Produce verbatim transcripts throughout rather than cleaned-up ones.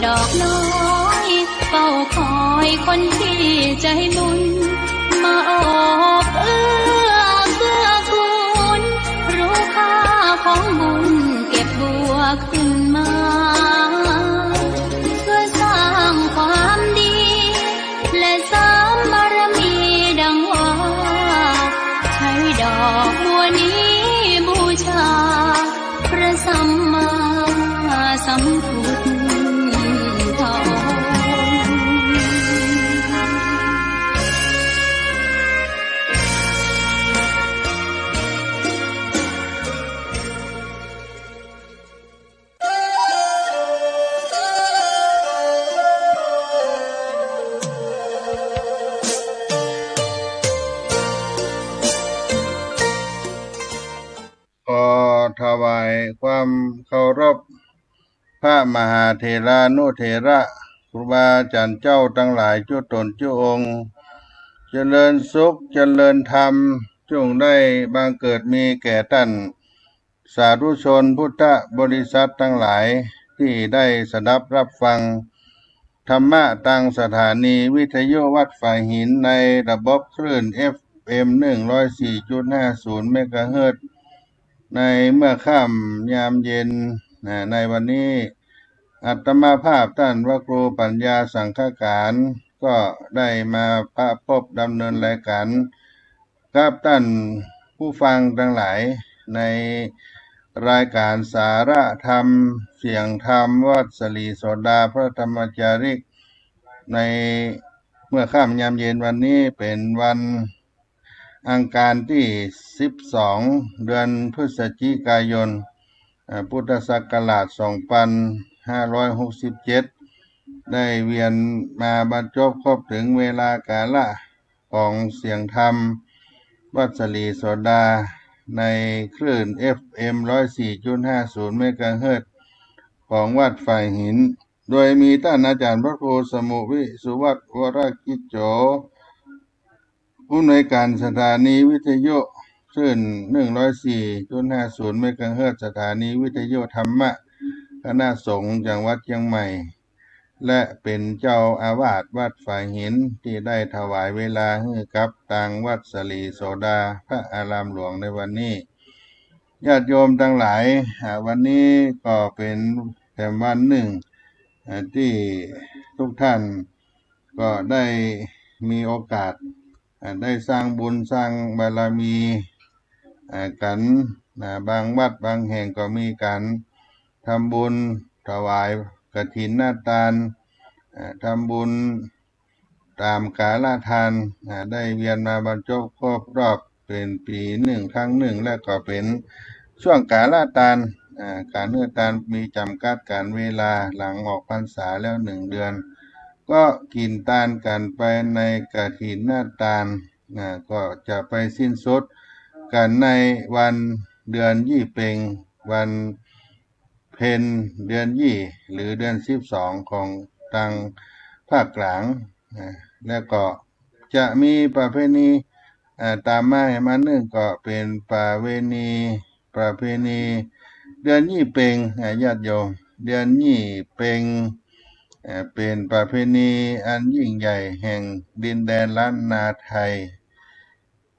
ดอกน้อยเฝ้าคอยคนที่ใจบุญ มาโอบเอื้อเกื้อกูล รู้ค่าของบุญเก็บบัวขึ้นมา เพื่อสร้างความดี และเสริมบารมีดังว่า ใช้ดอกบัวนี้บูชา พระสัมมาสัมพุทธองค์ ขอถวายความเคารพ พระมหาเถรานุเถระ ครูบาอาจารย์เจ้าตังหลายจุ๊ต๋นจุ๊องค์ เจริญสุขเจริญธรรม จุ่งได้บังเกิดมีแก่ต้าน สาธุชนพุทธบริษัทตังหลาย ตี้ได้สดับฮับฟังธรรมะตางสถานีวิทยุวัดฝายหินในระบบคลื่น เอฟเอ็ม หนึ่งร้อยสี่จุดห้าศูนย์ เมกะเฮิรตซ์ ในเมื่อค่ำยามเย็น นะ ในวันนี้ อาตมาภาพต้านพระครูปัญญาสังฆการ ก็ได้มาประพบดำเนินรายการ กับต้านผู้ฟังตังหลาย ในรายการสาระธรรม เสียงธรรม วัดสลีโสดาพระธรรมจาริก ในเมื่อค่ำยามเย็นวันนี้เป๋นวันอังคารตี้สิบสอง เดือนพฤศจิกายน อ่า พุทธศักราชสองพันห้าร้อยหกสิบเจ็ด ได้เวียนมาบรรจบครบเถิงเวลากาละของเสียงธรรม วัดสลีโสดา ในคลื่น เอฟเอ็ม ร้อยสี่จุดห้าศูนย์ เมกะเฮิรตซ์ ของวัดฝายหิน โดยมีต้านอาจารย์พระครูสมุห์ วิสุวัฒน์ วรกิจโจ ผู้อำนวยการสถานีวิทยุคลื่น หนึ่งร้อยสี่จุดห้าศูนย์ เมกะเฮิรตซ์ สถานีวิทยุธรรมะคณะสงฆ์จังหวัดเจียงใหม่ และเป๋นเจ้าอาวาสวัดฝายหิน ตี้ได้ถวายเวลาหื้อกับตางวัดสลีโสดาพระอารามหลวงในวันนี้ ญาติโยมตังหลาย อ่า วันนี้ก็เป๋นแถมวันนึ่ง อ่า ตี้ทุกท่านก็ได้มีโอกาส อ่า ได้สร้างบุญสร้างบารมี อ่า กั๋น นะ บางวัดบางแห่งก็มีก๋านทำบุญถวายกฐินทาน อ่า ทำบุญต๋ามกาลธาน อ่า ได้เวียนมาบรรจบครบรอบเป๋นปี๋นึ่งครั้งนึ่ง และก็เป๋นช่วงกาลธาน อ่า ก๋านหื้อตานมีจ๋ำกัดก๋าลเวลา หลังออกพรรษาแล้วนึ่งเดือน ก็กิ๋นตานกั๋นไปในกฐินตาน นะ ก็จะไปสิ้นสุดกั๋นในวันเดือนยี่เป็ง วันเพ็ญเดือนยี่ หรือเดือนสิบสองของตางภาคก๋าง นะ แล้วก็จะมีประเพณี อ่า ต๋ามมาแหมนึ่งก็เป๋นประเพณี ประเพณีเดือนยี่เป็ง อ่า ญาติโยม เดือนยี่เป็ง เอ่อ เป๋นประเพณีอันยิ่งใหญ่แห่งดินแดนล้านนาไทย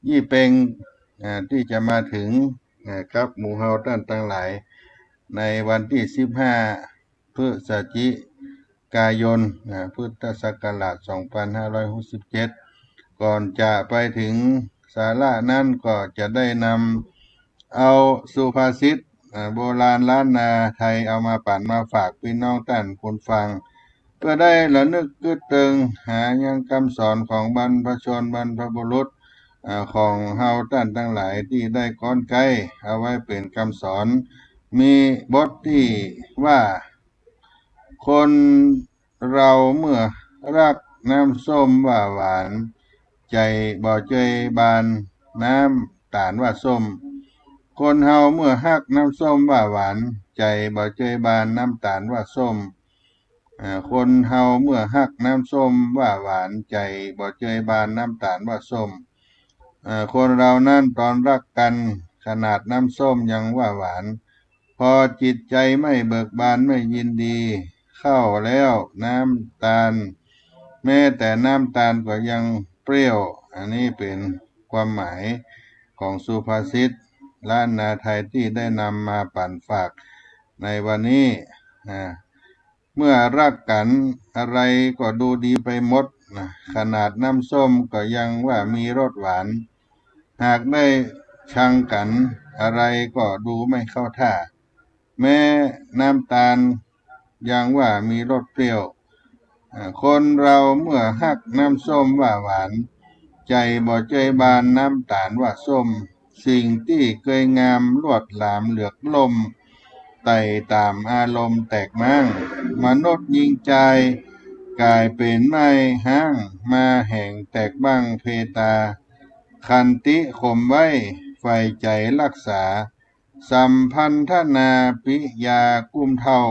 ยี่เป็ง อ่า ตี้จะมาเถิง อ่า กับหมู่เฮาต้านตังหลาย ในวันตี้สิบห้า พฤศจิกายน อ่า พุทธศักราชสองพันห้าร้อยหกสิบเจ็ด ก่อนจะไปเถิงสาระนั้นก็จะได้นำ เอาสุภาษิต อ่า โบราณล้านนาไทยเอามาปั๋นมาฝากปี้น้องต้านคนฟัง เปื้อได้ระนึกกึ๊ดเติงหายังกำสอนของบรรพชนบรรพบุรุษ อ่า ของเฮาต้านตังหลายตี้ได้ก๊อนใก๊เอาไว้เป๋นกำสอน มีบทตี้ว่า คนเฮาเมื่อฮักน้ำส้มว่าหวาน ใจ๋บ่เจยบานน้ำต๋าลว่าส้ม คนเฮาเมื่อฮักน้ำส้มว่าหวาน ใจ๋บ่เจยบานน้ำต๋าลว่าส้ม อ่า คนเฮาเมื่อฮักน้ำส้มว่าหวาน ใจ๋บ่เจยบานน้ำต๋าลว่าส้ม อ่า คนเฮานั้นต๋อนฮักกั๋น ขนาดน้ำส้มยังว่าหวาน พอจิตใจ๋ไม่เบิกบานไม่ยินดี ข้าวแล้ว น้ำตาล แม้แต่น้ำตาลก็ยังเปรี้ยว อันนี้เป๋นความหมายของสุภาษิตล้านนาไทยตี้ได้นำมาปั๋นฝากในวันนี้ อ่า เมื่อฮักกั๋นอะไรก็ดูดีไปหมดนะ ขนาดน้ำส้มก็ยังว่ามีรสหวาน หากได้ชังกั๋นอะไรก็ดูไม่เข้าท่า แม้น้ำตาลยังว่ามีรสเปรี้ยว อ่า คนเฮาเมื่อฮักน้ำส้มว่าหวาน ใจ๋บ่เจยบานน้ำต๋าลว่าส้ม สิ่งตี้เกยงามลวดหลามเหลือกล่ม ไต่ต๋ามอารมณ์แตกม้าง มนุษย์ญิงจายก๋ายเป๋นไม้ฮ้าง มาแหงแตกบ้างเพตา ขันติข่มไว้ใฝ่ใจ๋ฮักษา สัมพันธนาปิยากุ้มเถ้า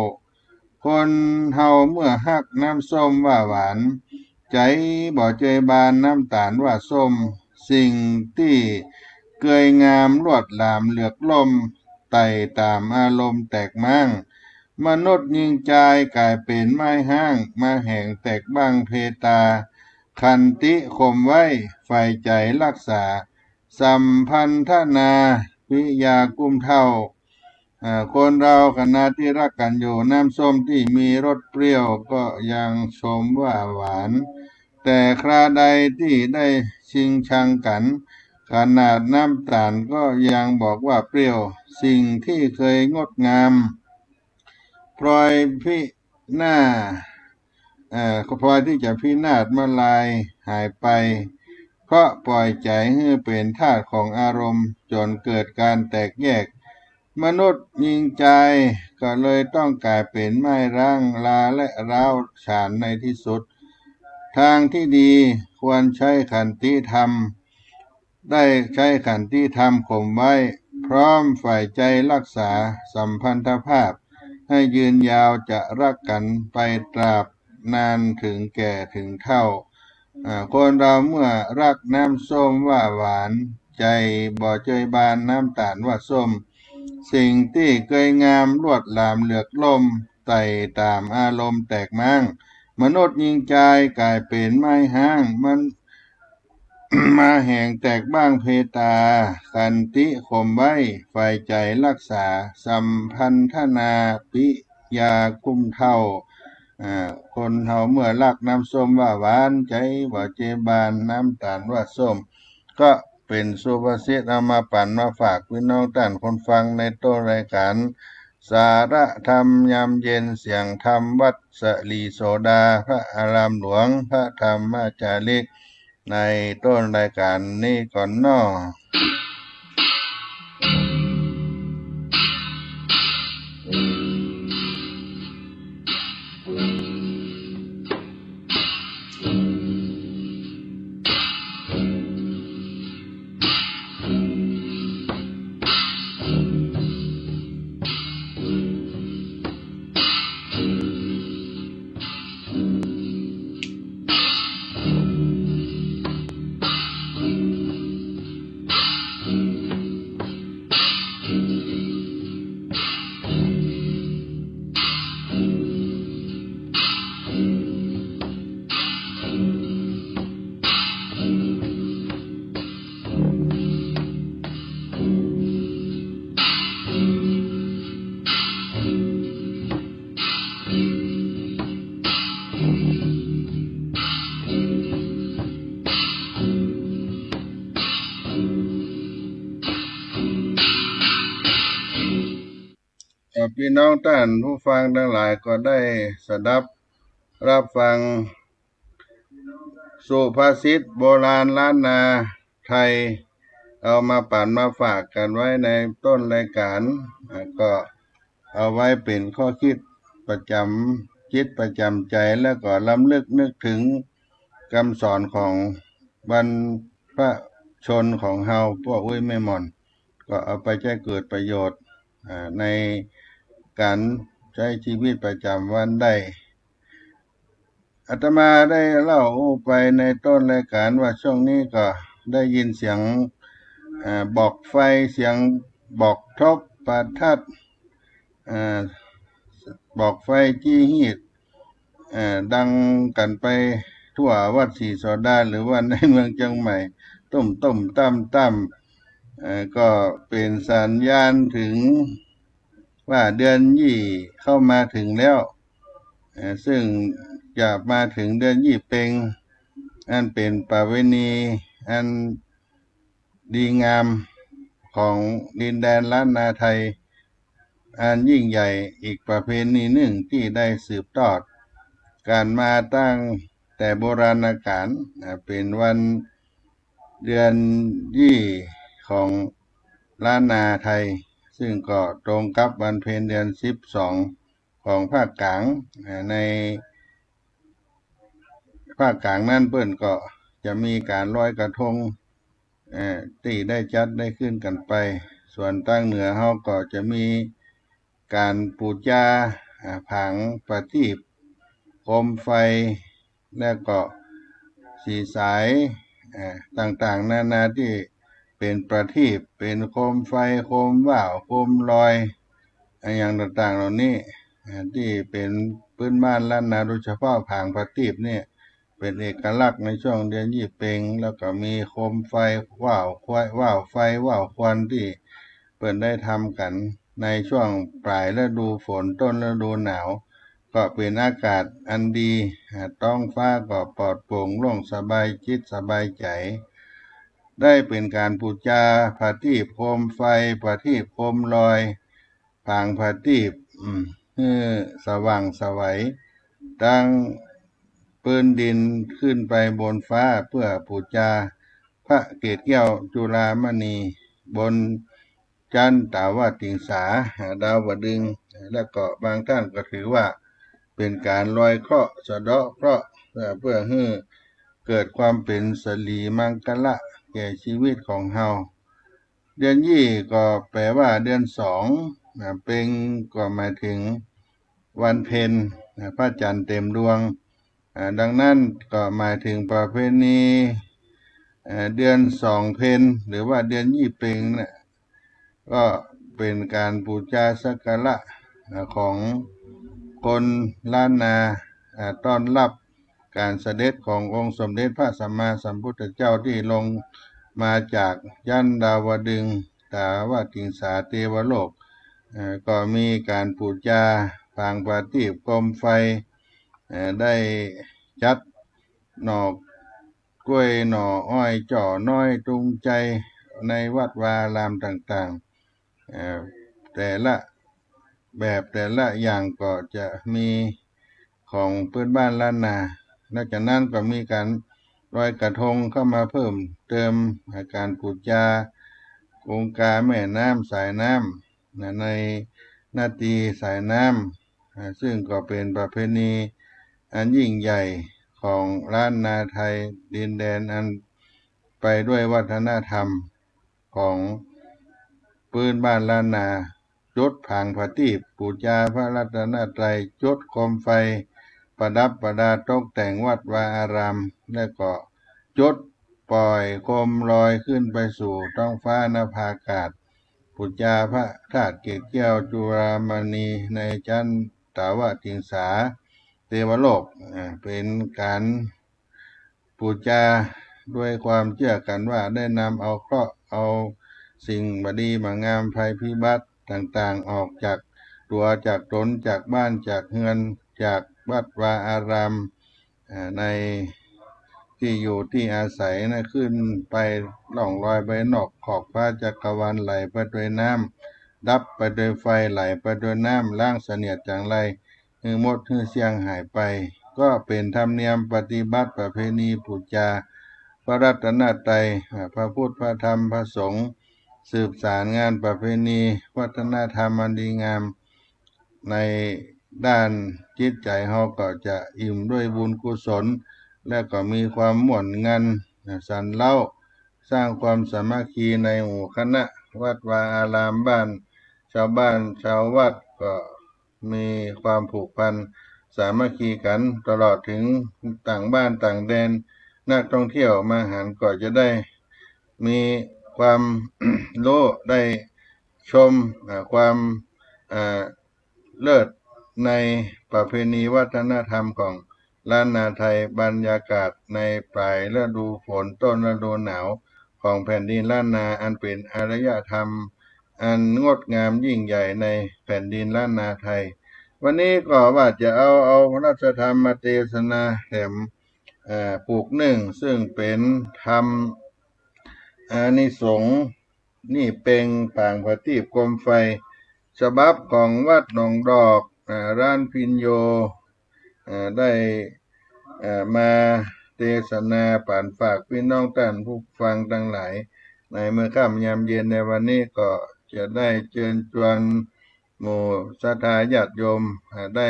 คนเฮาเมื่อฮักน้ำส้มว่าหวาน ใจ๋บ่เจยบานน้ำต๋าลว่าส้ม สิ่งตี้เกยงามลวดหลามเหลือกล่ม ไต่ต๋ามอารมณ์แตกม้าง มนุษย์ญิงจายก๋ายเป๋นไม้ฮ้าง มาแหงแตกบ้างเพตา ขันติข่มไว้ใฝ่ใจ๋ฮักษา สัมพันธนาปิยากุ้มเถ้า อ่า คนเฮาขณะตี้ฮักกั๋นอยู่ น้ำส้มตี้มีรสเปรี้ยวก็ยังชมว่าหวาน แต่คราใดตี้ได้ชิงชังกั๋น ขนาดน้ำต๋าลก็ยังบอกว่าเปรี้ยว สิ่งตี้เกยงดงาม พลอยพินาศ เอ่อ พลอยตี้จะพินาศมลายหายไป เพราะป่อยใจ๋หื้อเป๋นทาสของอารมณ์จ๋นเกิดก๋านแตกแยก มนุษย์ญิงจายก็เลยต้องก๋ายเป๋นไม้ฮ้าง ล้าและร้าวฉานในตี้สุด ตางตี้ดีควรใจ๊ขันติธรรม ได้ใจ๊ขันติธรรมข่มไว้ พร้อมใฝ่ใจ๋ฮักษาสัมพันธภาพ หื้อยืนยาวจะฮักกั๋นไปตราบนานเถิงแก่เถิงเฒ่า อ่า คนเฮาเมื่อฮักน้ำส้มว่าหวาน ใจ๋บ่เจยบานน้ำต๋าลว่าส้ม สิ่งตี้เกยงามลวดหลามเหลือกล่ม ไต่ต๋ามอารมณ์แตกม้าง มนุษย์ญิงจายก๋ายเป๋นไม้ฮ้าง มัน มาแหงแตกบ้างเพตา ขันติข่มไว้ใฝ่ใจ๋ฮักษา สัมพันธนาปิยากุ้มเถ้า อ่า คนเฮาเมื่อฮักน้ำส้มว่าหวาน ใจ๋บ่เจยบานน้ำต๋าลว่าส้ม ก็เป๋นสุภาษิตเอามาปั๋นมาฝากปี้น้องต้านคนฟังในต้นรายก๋าน สาระธรรมยามเย็น เสียงธรรมวัดสะหลีโสดา พระอารามหลวง พระธรรมจาริก ในต้นรายก๋านนี้ก่อนเนาะ เอ่อ ปี้น้องต้านผู้ฟังตังหลายก็ได้สดับฮับฟังสุภาษิตโบราณล้านนาไทย เอามาปั๋นมาฝากกั๋นไว้ในต้นรายก๋าน อ่า ก็เอาไว้เป๋นข้อคิดประจ๋ำจิตประจ๋ำใจ๋ แล้วก็รำลึกนึกเถิงกำสอนของบรรพชนของเฮา ป้ออุ๊ยแม่หม่อน ก็เอาไปใจ๊เกิดประโยชน์ อ่า ในก๋านใจ๊จีวิตประจ๋ำวันได้ อาตมาได้เล่าไปในต้นรายก๋านว่าช่วงนี้ก็ได้ยินเสียง อ่า บอกไฟ เสียงบอกทบประทัด อ่า บอกไฟจี้ฮีต เอ่อ ดังกั๋นไปทั่ววัดศรีโสดา หรือว่าในเมืองเจียงใหม่ ตุ้มๆ ต้ำๆ เอ่อ ก็เป๋นสัญญาณเถิงว่าเดือนยี่เข้ามาเถิงแล้ว เอ่อ ซึ่งจะมาเถิงเดือนยี่เป็ง อันเป๋นประเพณีอันดีงามของดินแดนล้านนาไทย อันยิ่งใหญ่อีกประเพณีนึ่งตี้ได้สืบทอดกั๋นมาตั้งแต่โบราณกาล อ่า เป๋นวันเดือนยี่ของล้านนาไทย ซึ่งก็ตรงกับวันเพ็ญเดือนสิบสองของภาคกลาง อ่า ในภาคกลางนั้นเปิ้นก็จะมีก๋านลอยกระทง เอ่อ ตี้ได้จัดได้ขึ้นกั๋นไป ส่วนตางเหนือเฮาก็จะมีก๋านปู๋จา อ่า ผางประทีป โคมไฟ แล้วก็สีสาย เอ่อ ต่างๆ นานาตี้เป๋นประทีป เป๋นโคมไฟ โคมว่าว โคมลอย อะหยังต่างๆ เหล่านี้ เอ่อ ตี้เป๋นพื้นบ้านล้านนา โดยเฉพาะผางประทีปเนี่ย เป๋นเอกลักษณ์ในช่วงเดือนยี่เป็ง แล้วก็มีโคมไฟ ว่าวควาย ว่าวไฟ ว่าวควันตี้เปิ้นได้ทำกั๋นในช่วงปลายฤดูฝน ต้นฤดูหนาว ก็เป๋นอากาศอันดี อ่า ท้องฟ้าก็ปลอดโปร่งโล่งสบายจิตสบายใจ๋ ได้เป๋นก๋านปู๋จาประทีปโคมไฟ ประทีปโคมลอย ผางประทีป อืม หื้อสว่างไสว ตั้งปื้นดินขึ้นไปบนฟ้าเปื้อปู๋จาพระเกศแก้วจุฬามณีบนจั๊นตาวติงสา ดาวดึงส์ แล้วก็บางต้านก็ถือว่าเป๋นก๋านลอยเคราะห์ สะเดาะเคราะห์ เปื้อ เปื้อหื้อเกิดความเป๋นสิริมังคละแก่ชีวิตของเฮา เดือนยี่ก็แปลว่าเดือนสอง นะ เป็งก็หมายเถิงวันเพ็ญ นะ พระจันทร์เต็มดวง อ่า ดังนั้นก็หมายเถิงประเพณี เอ่อ เดือนสองเพ็ญ หรือว่าเดือนยี่เป็งเนี่ย ก็เป๋นก๋านปู๋จาสักการะ อ่า ของคนล้านนา อ่า ต้อนรับก๋านเสด็จขององค์สมเด็จพระสัมมาสัมพุทธเจ้าตี้ลงมาจากจั๊นดาวดึงส์ ตาวติงสาเตวโลก เอ่อ ก็มีก๋านปู๋จาผางประทีปโคมไฟ เอ่อ ได้จัดหน่อกล้วยหน่ออ้อยจ่อน้อยตุงไจในวัดวาอารามต่างๆ เอ่อ แต่ละแบบแต่ละอย่างก็จะมีของพื้นบ้านล้านนา นอกจากนั้นก็มีก๋านลอยกระทงเข้ามาเพิ่มเติมก๋านปู๋จากงกาแม่น้ำสายน้ำ นะ ในนาตีสายน้ำ อ่า ซึ่งก็เป๋นประเพณีอันยิ่งใหญ่ของล้านนาไทย ดินแดนอันไปด้วยวัฒนธรรมของพื้นบ้านล้านนา จุดผางประทีป ปู๋จาพระรัตนตรัย จุดโคมไฟ ประดับประดาตกแต่งวัดวาอาราม และก็จุดปล่อยโคมลอยขึ้นไปสู่ท้องฟ้านภากาศ ปู๋จาพระธาตุเกศแก้วจุฬามณีในจั๊นตาวติงสาเตวโลก อ่า เป๋นก๋านปู๋จาด้วยความเจื้อกั๋นว่าได้นำเอาเคราะห์เอาสิ่งบ่ดีบ่งามภัยพิบัติต่างๆ ออกจากตั๋วจากต๋น จากบ้านจากเฮือน จากวัดวาอาราม อ่า ในตี้อยู่ตี้อาศัยนะ ขึ้นไปล่องลอยไปนอกขอบฟ้าจักรวาล ไหลไปตวยน้ำ ดับไปตวยไฟ ไหลไปตวยน้ำ ล้างเสนียดจังไร หื้อหมดหื้อเสี้ยงหายไป ก็เป๋นธรรมเนียมปฏิบัติประเพณีปู๋จาพระรัตนตรัย อ่า พระพุทธ พระธรรม พระสงฆ์ สืบสารงานประเพณีวัฒนธรรมอันดีงาม ในด้านจิตใจ๋เฮาก็จะอิ่มด้วยบุญกุศล และก็มีความม่วนงัน อ่า สันเล้า สร้างความสามัคคีในหมู่คณะ วัดวาอาราม บ้าน ชาวบ้านชาววัดก็มีความผูกพันสามัคคีกั๋น ตลอดเถิงต่างบ้านต่างแดน นักท่องเที่ยวมาหันก็จะได้มีความรู้ ได้ชม อ่า ความ อ่า เลิศ ในประเพณีวัฒนธรรมของล้านนาไทย บรรยากาศในปลายฤดูฝนต้นฤดูหนาวของแผ่นดินล้านนา อันเป๋นอารยธรรมอันงดงามยิ่งใหญ่ในแผ่นดินล้านนาไทย วันนี้ก็ว่าจะเอา เอาพระราชธรรมมาเตสนาแถม เอ่อ ผูกนึ่ง ซึ่งเป๋นธรรมอานิสงส์ นี่เป๋นปางประทีปโคมไฟ ฉบับของวัดหนองดอก อ่า ร้านพิญโญ อ่า ได้ อ่า มาเตสนาป๋านฝากปี้น้องต้านผู้ฟังตังหลาย ในเมื่อค่ำยามเย็นในวันนี้ ก็จะได้เจิญจวนหมู่ศรัทธาญาติโยม อ่า ได้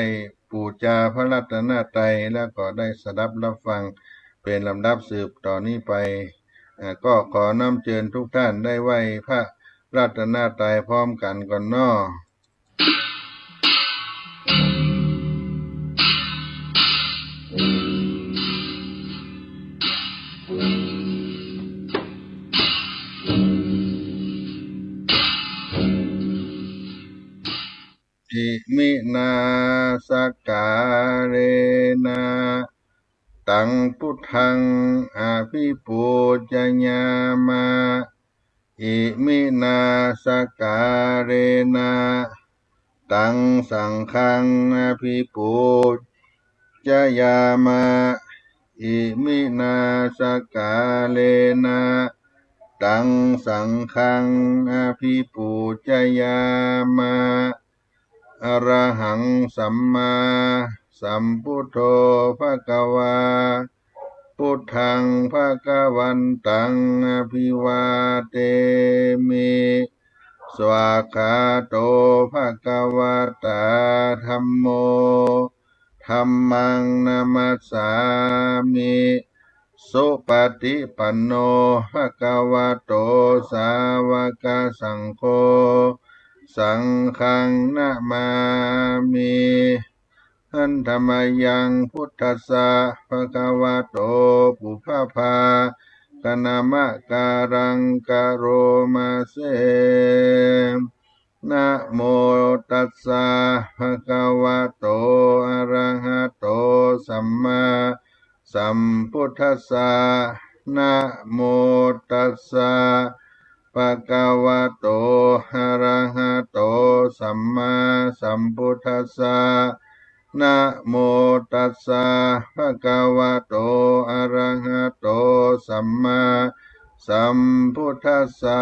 ปู๋จาพระรัตนตรัย แล้วก็ได้สดับรับฟังเป๋นลำดับสืบต่อนี้ไป อ่า ก็ขอน้อมเจิญทุกท่านได้ไหว้พระรัตนตรัยพร้อมกั๋นก่อนเนาะ อิมินา สักกาเรนะ ตัง พุทธัง อภิปูจยามะ อิมินา สักกาเรนะ ตัง สังฆัง อภิปูจยามะ อิมินา สักกาเรนะ ตัง สังฆัง อภิปูจยามะ อะระหัง สัมมาสัมพุทโธ ภะคะวา พุทธัง ภะคะวันตัง อะภิวาเทมิ สวากขาโต ภะคะวะตา ธัมโม ธัมมัง นะมัสสามิ สุปะติปันโน ภะคะวะโต สาวะกะสังโฆ สังฆัง นะมามิ หันธะมะยัง พุทธัสสะ ภะคะวะโต ปุพพะภาคะนะมะกาลัง กะโรมาเส นะโมตัสสะ ภะคะวะโต อะระหะโต สัมมาสัมพุทธัสสะ นะโมตัสสะ ภะคะวะโต อะระหะโต สัมมาสัมพุทธัสสะ นะโมตัสสะ ภะคะวะโต อะระหะโต สัมมาสัมพุทธัสสะ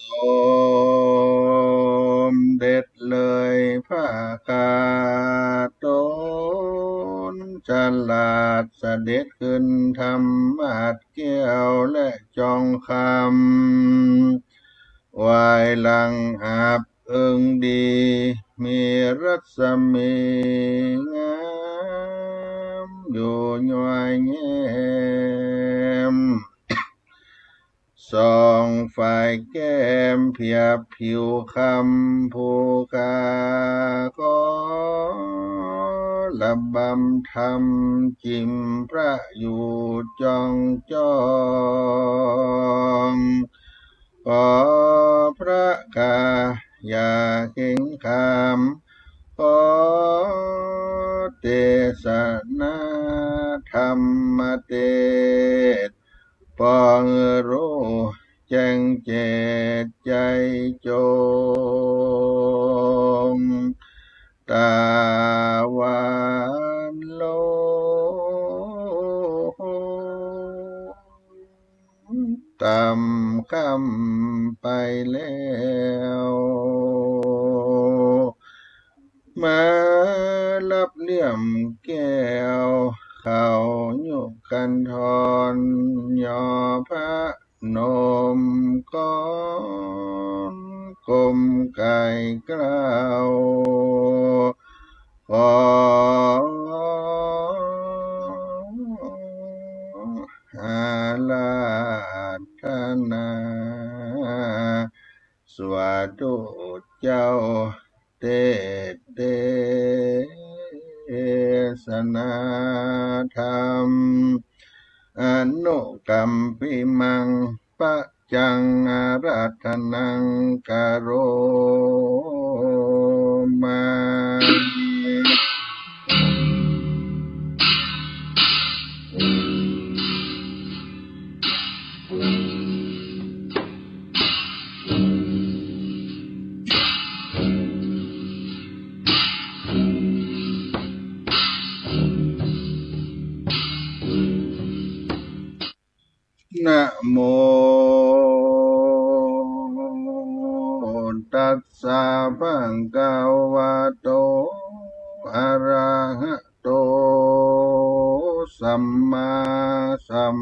สมเด็จเลยพระคาต๋นฉลาดเสด็จขึ้นธรรมาสน์แก้วและจองคำ ไหว้หลังอับเอิงดี มีรัศมีงามอยู่ย้อยแย้ม ส่องฝ่ายแก้มเพียบผิวคำ ผู้ข้าขอระบำธรรม จิมพระอยู่จองจอง ขอพระข้าอย่าเข็งขาม ขอเตสนาธรรมเตสน์ ปองรู้แจ้งเจตน์ใจ๋จง ตะวันลง ต่ำค่ำไปแล้ว มารับเลี่ยมแก้ว เข้ายุคันธร ยอพระนมกร ก้มไก่เกล้า ขอ ธุเจ้า เตสน์เตสนาธรรม อนุกัมปิมัง ปัจจังอาราธนังกะโรมามิ นะโมตัสสะ ภะคะวะโต อะระหะโต สัมมาสัม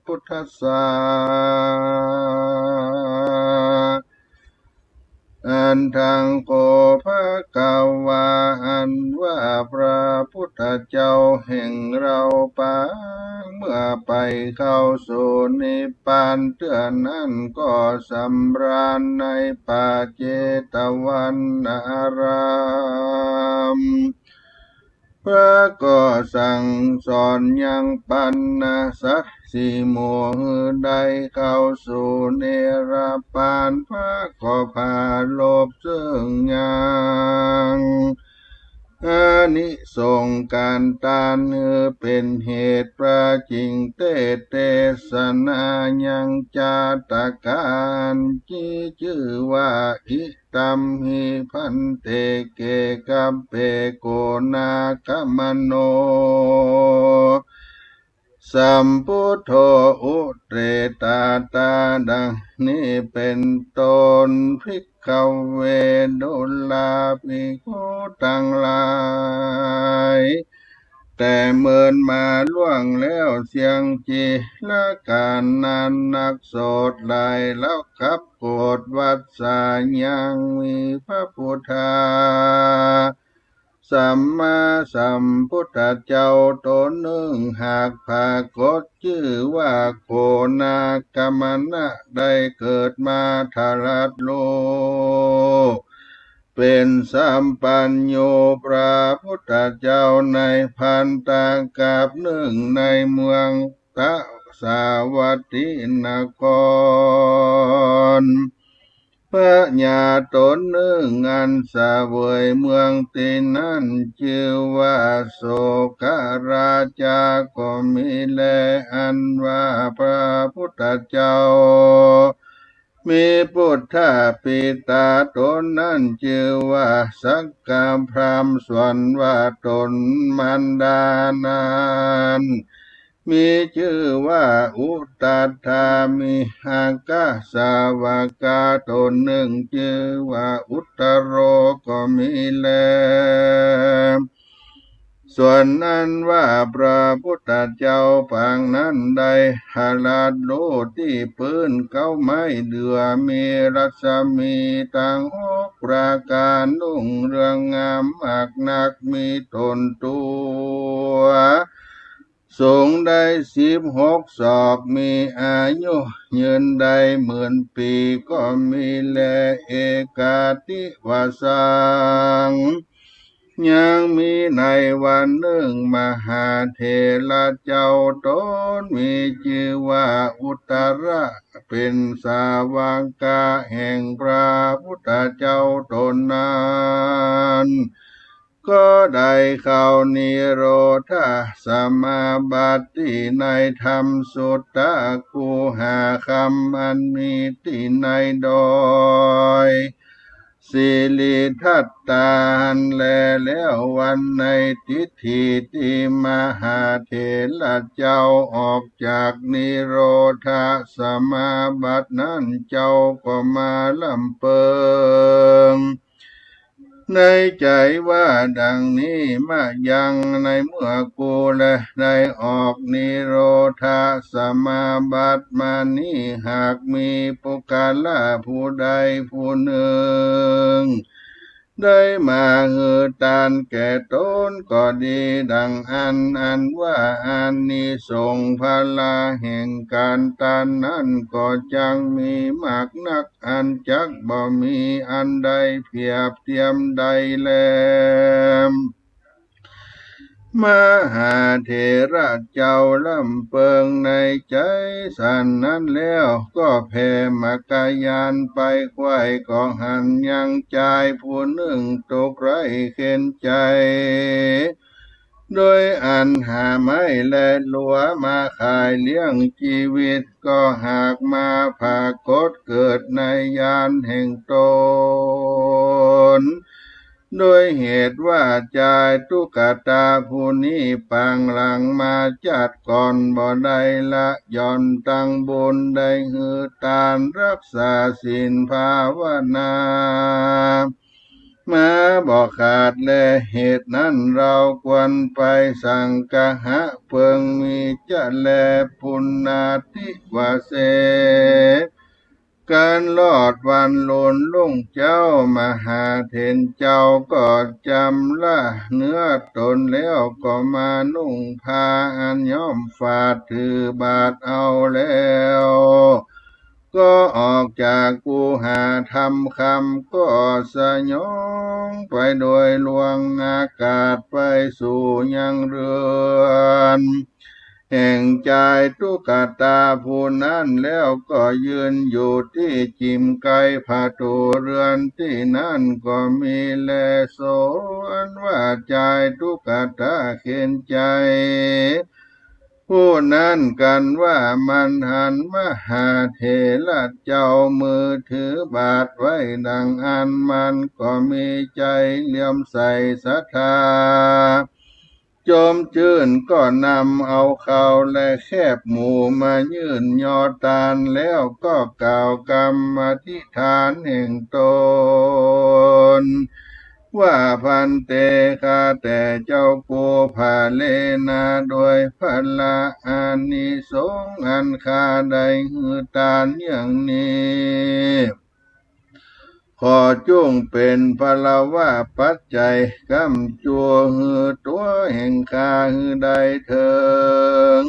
พุทธัสสะ อัตถัง โข ภะคะวา อันว่าพระพุทธเจ้าแห่งเราปาง เมื่อไปเข้าสู่นิพพานเตื้อนั้น ก็สำราญในป่าเจตวันนาราม พระก็สั่งสอนยังปัณณะสัตว์สี่หมู่หื้อได้เข้าสู่นิพพาน พระก็ปรารภซึ่งยังอานิสงส์ก๋านตานหื้อเป๋นเหตุ พระจึงเตสน์เตสนายังจาตะก๋านตี้จื้อว่า อิ ตัมหิ ภันเต เกกัปเป โก นาคมโน สัมปุทโธ อุเตตาตา ดังนี้เป๋นต้น ภิกขะเว ดูราภิกขุตังหลาย แต่เมินมาล่วงแล้วเสี้ยงซี้ และก๋านนั้นนักโสดหลาย แล้วกับโกฏวัสสา ยังมีพระพุทธา สัมมาสัมพุทธเจ้าต๋นนึ่ง หากปรากฏจื้อว่าโกนาคมนะ ได้เกิดมาตรัสฮู้ เป๋นสัมปัญญู พระพุทธเจ้าในภันตะกัปนึ่ง ในเมืองตะสาวัตถีนคร พญาต๋นนึ่งอันเสวยเมืองตี้นั้น จื้อว่าโสกราชาก็มีแล อันว่าพระพุทธเจ้า มีปุตถะปิดาต๋นนั้นจื้อว่าสักกะพราหมณ์ ส่วนว่าต๋นมารดานั้น มีจื้อว่าอุตตัทถา มีอัคคสาวกาต๋นนึ่งจื้อว่าอุตตโรก็มีแล ส่วนอันว่าพระพุทธเจ้าปางนั้นได้ตรัสฮู้ตี้ปื๊นเก๊าไม้เดือ มีรัศมีตังหกประก๋าน รุ่งเรืองงามมากนัก มีต้นตั๋วสูงได้สิบหกศอก มีอายุยืนได้หมื่นปี๋ก็มีแล เอกัตถิวาสัง ยังมีในวันนึ่ง มหาเถระเจ้าต๋นมีจื้อว่าอุตตระ เป๋นสาวกาแห่งพระพุทธเจ้าต๋นนั้น ก็ได้เข้านิโรธสมาบัติในธรรมสุตตะคูหาคัมภ์อันมีตี้ในดอย สิริทัตตาหั้นแล แล้ววันในทิฏฐิตี้มหาเถระเจ้าออกจากนิโรธสมาบัตินั้น เจ้าก็มาร่ำเปิงในใจ๋ว่าดังนี้ มะยัง ในเมื่อกูแลได้ออกนิโรธสมาบัติมานี้ หากมีปุคคละผู้ใดผู้นึ่ง ได้มาหื้อตานแก่ต๋นก็ดีดั่งอั้น อันว่าอานิสงส์ผละแห่งก๋านตานนั้นก็จักมีมากนัก อันจักบ่มีอันใดเปียบเตียมได้แล มหาเถระเจ้าลำเปิงในใจ๋สันนั้นแล้ว ก็แผ่มรรคญาณไป ใค่ก็หันยังจายผู้นึ่งตุ๊กข์ไร้เข็ญใจ๋ โดยอันหาไม้และลัวมาขายเลี้ยงจีวิต ก็หากมาผากฏเกิดในญาณแห่งต๋น โดยเหตุว่าจายตุ๊กตาผู้นี้ปางหลังมาจาติก่อนบ่ได้ละหย่อนตังบุญ ได้หื้อตาน ฮักษาศีล ภาวนา มาบ่ขาดแล เหตุนั้นเฮาควรไปสังฆะเปิงมีจะแล ปุณณาทิวาเส ก๋านรอดวันลุนรุ่งเจ๊ามหาเถรเจ้าก็จำละเนื้อต๋นแล้ว ก็มานุ่งผ้าอันย้อมฝาดถือบาตรเอาแล้ว ก็ออกจากกุหาธรรมคำ ก็สยองไปโดยลวงอากาศไปสู่ยังเฮือนแห่งจายตุ๊กตาผู้นั้นแล้ว ก็ยืนอยู่ตี้จิ่มใก้ผะตู๋เฮือน ตี้นั้นก็มีแลสวนว่าจายตุ๊กตาเข็ญใจ๋ ผู้นั้นกั๋นว่ามันหันมหาเถระเจ้ามือถือบาตรไว้ดั่งอั้น มันก็มีใจ๋เลื่อมใสศรัทธา จมจื้น ก็นำเอาข้าวและแคบหมูมายื่นยอตานแล้ว ก็กล่าวกำอธิษฐานแห่งต๋น ว่า ภันเต ข้าแต่เจ้ากู ภะเรนะ โดยผละอานิสงส์อันข้าได้หื้อตานอย่างนี้ ขอจุ่งเป๋นผละวะปัจจัย ก้ำจั่วหื้อตั๋วแห่งข้าหื้อได้เถิง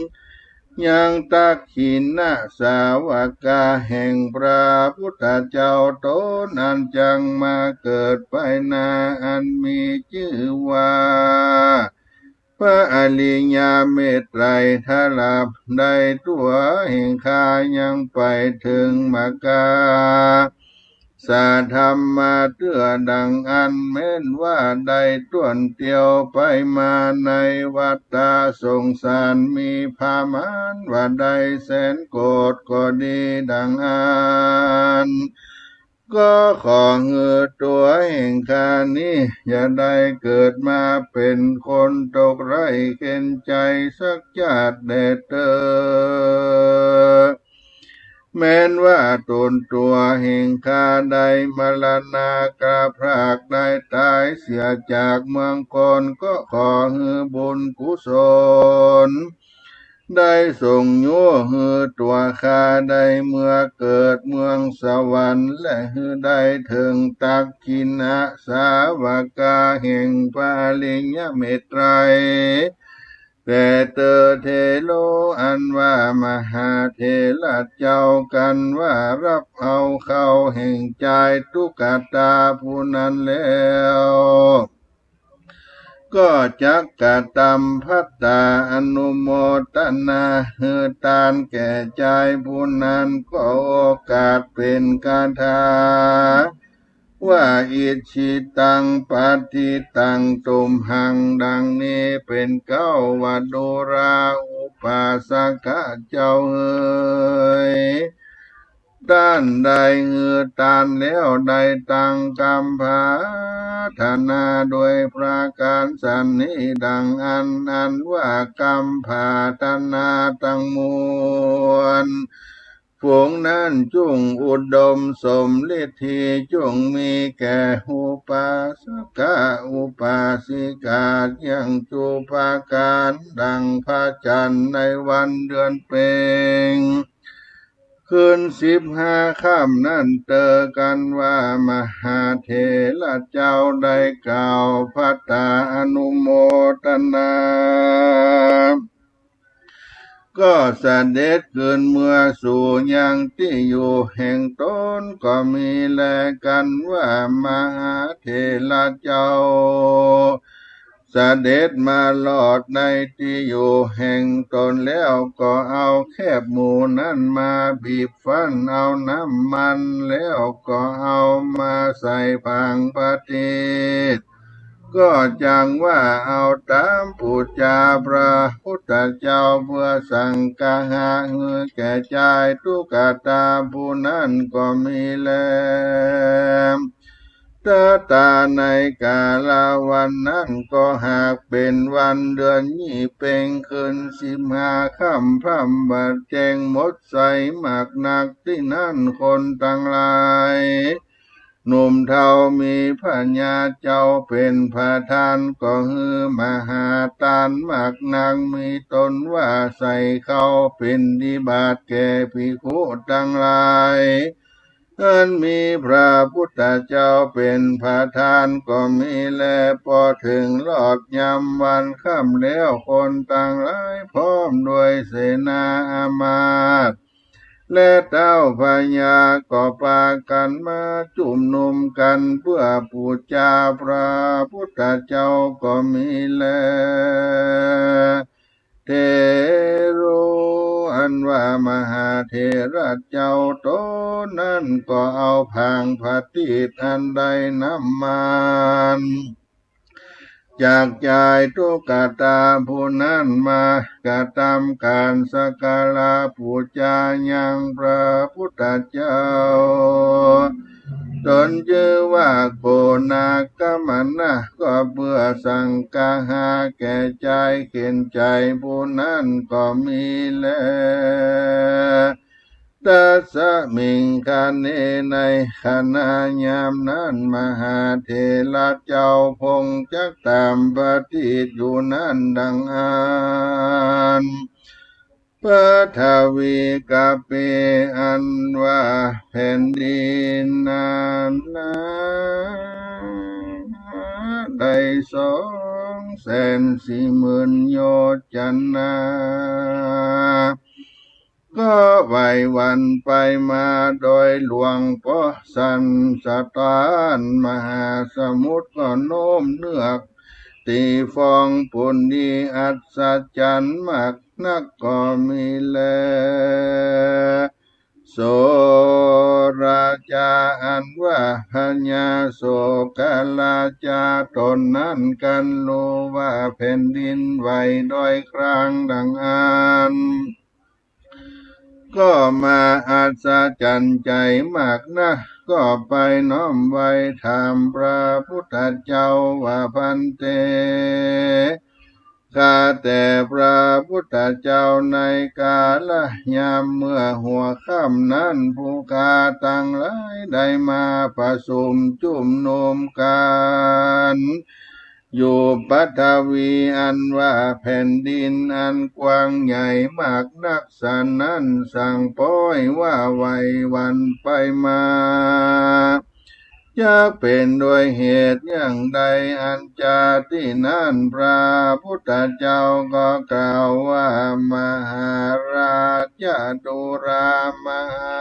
ยังตักขิณะสาวกะแห่งพระพุทธเจ้าต๋นอันจักมาเกิดไปหน้า อันมีจื้อว่า พระอริยเมตไตร ถ้าหลับได้ตั๋วแห่งข้ายังไปเถิงมกา สาธรรมาเตื้อดั่งอั้น แม้นว่าได้ต้วนเตียวไปมาในวัฏฏะสงสาร มีผะมาณว่าได้แสนโกฏก็ดีดั่งอั้น ก็ขอหื้อตั๋วแห่งข้านี้อย่าได้เกิดมาเป๋นคนตกไร้เข็ญใจ๋สักจาติแลเตอ แม้นว่าต๋นตั๋วแห่งข้าได้มรณาพรากได้ต๋ายเสียจากเมืองคน ก็ขอหื้อบุญกุศลได้ส่งยู้หื้อตั๋วข้าได้เมือเกิดเมืองสวรรค์ และหื้อได้เถิงตักขิณะสาวกะแห่งพระอริยเมตไตร แต่เตอเถโร อันว่ามหาเถระเจ้ากั๋นว่าฮับเอาข้าวแห่งจายตุ๊กตาผู้นั้นแล้ว ก็จักกระตำภัตตาอนุโมตนาหื้อตานแก่จายผู้นั้น ก็โอกาสเป๋นคาถา ว่า อิจฉิตัง ปัตถิตัง ตุมหัง ดังนี้เป๋นเก๊า วดูรา อุปาสกะเจ้าเหย ต้านได้หื้อตานแล้วได้ตั้งกำปรารถนาโดยประก๋านสันนี้ดั่งอั้น อันว่ากำปรารถนาตังมวล ฝูงนั้นจุ่งอุดมสมฤทธี จุ่งมีแก่อุปาสกะอุปาสิกาเยียงจุประก๋าน ดั่งพระจันทร์ในวันเดือนเพ็ญ คืนสิบห้าค่ำนั้นเตอกัณฑ์ว่ามหาเถระเจ้าได้กล่าวภัตตาอนุโมทนา ก็เสด็จคืนเมือสู่ยังตี้อยู่แห่งต๋น ก็มีแลกัณฑ์ว่ามหาเถระเจ้า เสด็จมาฮอดในตี้อยู่แห่งต๋นแล้ว ก็เอาแคบหมู่นั้นมาบีบฟั่น เอาน้ำมันแล้วก็เอามาใส่ผางประทีป ก็จักว่าเอาต๋ามปู๋จาพระพุทธเจ้าเปื้อสังฆะหื้อแก่จายตุ๊กตาผู้นั้นก็มีแล ตะตาในกาละวันนั้นก็หากเป๋นวันเดือนยี่เป็งคืนสิบห้าค่ำ พร่ำบาดแจ้งหมดใสมากนักตี้นั้น คนตังหลาย หนุ่มเฒ่ามีพญาเจ้าเป๋นประธาน ก็หื้อมหาตานมากนัก มีตนว่าใส่ข้าวบิณฑบาตแก่ภิกขุตังหลาย อันมีพระพุทธเจ้าเป๋นประธานก็มีแล พอเถิงฮอดยามวันค่ำแล้ว คนตังหลายพร้อมด้วยเสนาอามาตย์ และเต๊าพญาก็ปากั๋นมาจุมนุมกั๋นเปื้อปู๋จาพระพุทธเจ้าก็มีแล เถโร อันว่ามหาเถระเจ้าต๋นนั้นก็เอาผางประทีปอันได้น้ำมันจากจายตุ๊กตาผู้นั้นมากระตำก๋านสักการะปู๋จายังพระพุทธเจ้า ต๋นจื้อว่าโกณาคมณะ ก็เปื้อสังฆะหื้อแก่จายเข็ญใจ๋ผู้นั้นก็มีแล ตัสสะมิงคะเน ในขณะยามนั้น มหาเถระเจ้าพงจักตำประทีปอยู่นั้นดังอั้น ปฐวีกะเป อันว่าแผ่นดินนั้นนา ได้สองแสนสี่หมื่นโยชนา ก็ไหวหวั่นไปมาโดยหลวง เพราะสันสถานมหาสมุทรก็โน้มเนือก ตี้ฟองปุณดีอัศจรรย์มากนักก็มีแล โสราจา อันว่าพญาโสกราจาต๋นนั้น ครั้นฮู้ว่าแผ่นดินไหวโดยครั้งดังอั้น ก็มาอัศจรรย์ใจ๋มากนัก ก็ไปน้อมไหว้ถามพระพุทธเจ้าว่า ภันเต ข้าแต่พระพุทธเจ้า ในกาละยามเมื่อหัวค่ำนั้น ผู้ข้าตังหลายได้มาประชุมจุมนุมกั๋น อยู่ปฐวีอันว่าแผ่นดินอันกว้างใหญ่มากนักสันนั้น สังป๊อยว่าไหวหวั่นไปมา จักเป๋นด้วยเหตุอย่างใด อันจาตี้นั้นพระพุทธเจ้าก็กล่าวว่า มหาราชจตุรามหา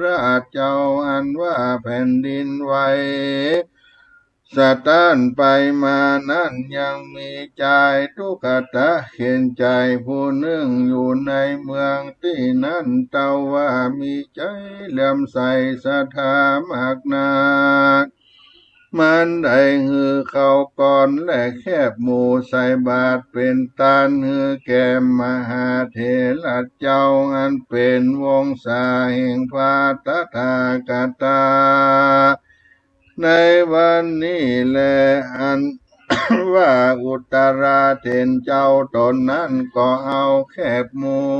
ราชเจ้า อันว่าแผ่นดินไหว สะท้านไปมานั้น ยังมีจายตุ๊กตาเข็ญใจ๋ผู้นึ่งอยู่ในเมืองตี้นั้น เต้าว่ามีใจ๋เลื่อมใสศรัทธามากนัก มันได้หื้อข้าวก้อนและแคบหมู่ใส่บาตรเป๋นตานหื้อแก่มหาเถระเจ้า อันเป๋นวงศาแห่งพระตถาคตา ในวันนี้แล อันว่าอุตราเถรเจ้าต๋นนั้นก็เอาแคบหมู่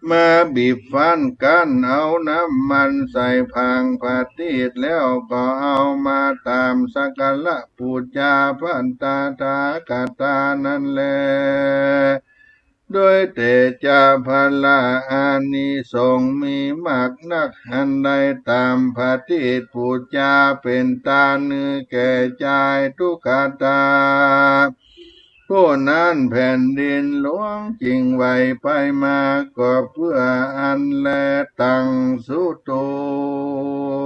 มาบีบฟั่น ครั้นเอาน้ำมันใส่ผางประทีปแล้วก็เอามาตำสักการะปู๋จาพระตถาคตานั้นแล โดยเตชะพละอานิสงส์มีมากนัก อันได้ตามผะทีตปู๋จาเป๋นตานหื้อแก่จายตุ๊กตา ผู้นั้นแผ่นดินหลวงจึงไหวไปมา ก็เปื้ออั้นแล ตังสุตั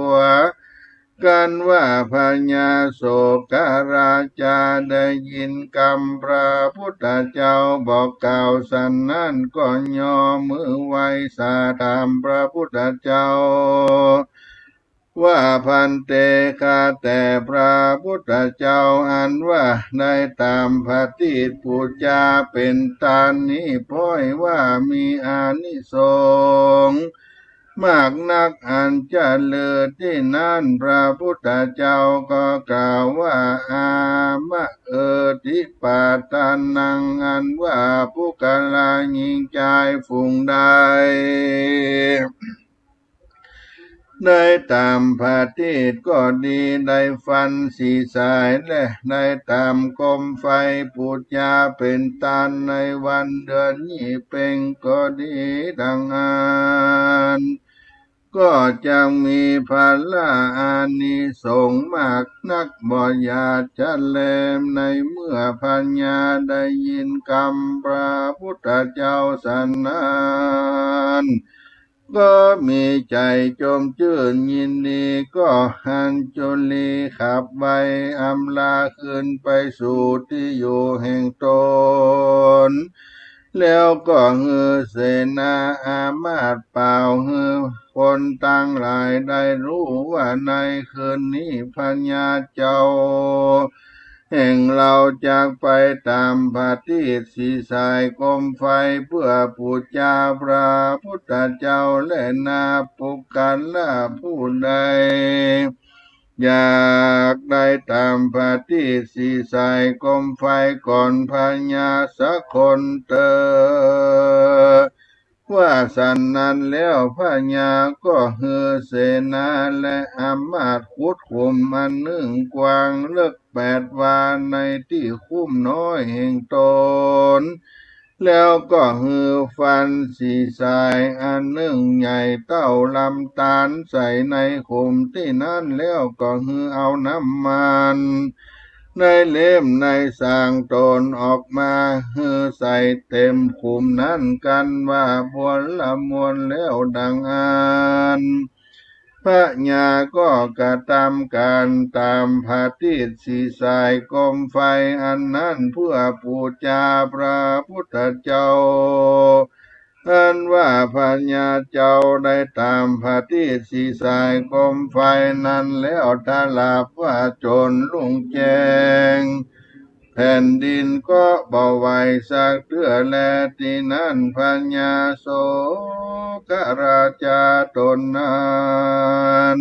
ว กันว่าพญาโศกราชาได้ยินกำพระพุทธเจ้าบอกกล่าวสันนั้น ก็ย่อมือไหว้สาธรรมพระพุทธเจ้า ว่า ภันเต ข้าแต่พระพุทธเจ้า อันว่าได้ตามผะทีตปู๋จาเป๋นตานนี้ ป้อยว่ามีอานิสงส์มากนัก อันจะเลิศ ตี้นั้นพระพุทธเจ้าก็กล่าวว่า อามะเอติปาตานัง อันว่าปุคคละหญิงจายฝูงใด ได้ตามผะทีตก็ดี ได้ฟันสี่สาย และได้ตามโคมไฟปู๋จาเป๋นตานในวันเดือนยี่เป็งก็ดีดังอั้น ก็จักมีพละอานิสงส์มากนัก บ่อยากจะแล ในเมื่อพญาได้ยินกำพระพุทธเจ้าสันนั้น ก็มีใจ๋จมจื้นยินดี ก็อัญจุลีขับไวอำลาคืนไปสู่ตี้อยู่แห่งตน แล้วก็หื้อเสนาอามาตย์เป่าหื้อคนตังหลายได้ฮู้ว่าในคืนนี้พญาเจ้า แห่งเฮาจักไปตามผะทีตสี่สายโคมไฟเปื้อปู๋จาพระพุทธเจ้า และนาปุคคละผู้ใดอยากได้ตามผะทีตสี่สายโคมไฟก่อนพญาสักคนเตอ ว่าสันนั้นแล้วพญาก็หื้อเสนาและอามาตย์ขุดขุมอันนึ่งกว้างเลิกแปดวาในตี้คุ้มน้อยแห่งตน แล้วก็หื้อฟันสี่สายอันนึ่งใหญ่เต้าลำตาลใส่ในขุมตี้นั้น แล้วก็หื้อเอาน้ำมัน ในเล่มในสางตนออกมาหื้อใส่เต็มขุมนั้น กันว่าผลมวลแล้วดังอั้น พญาก็กระตำก๋านตามผะทีตสี่สายโคมไฟอันนั้นเปื้อปู๋จาพระพุทธเจ้า อันว่าพญาเจ้าได้ตามผะทีตสี่สายโคมไฟนั้นแล้ว ตราบว่าจ๋นรุ่งแจ้ง แผ่นดินก็บ่ไหวสักเตื้อแล ตี้นั้นพญาโศกราชาต๋นนั้น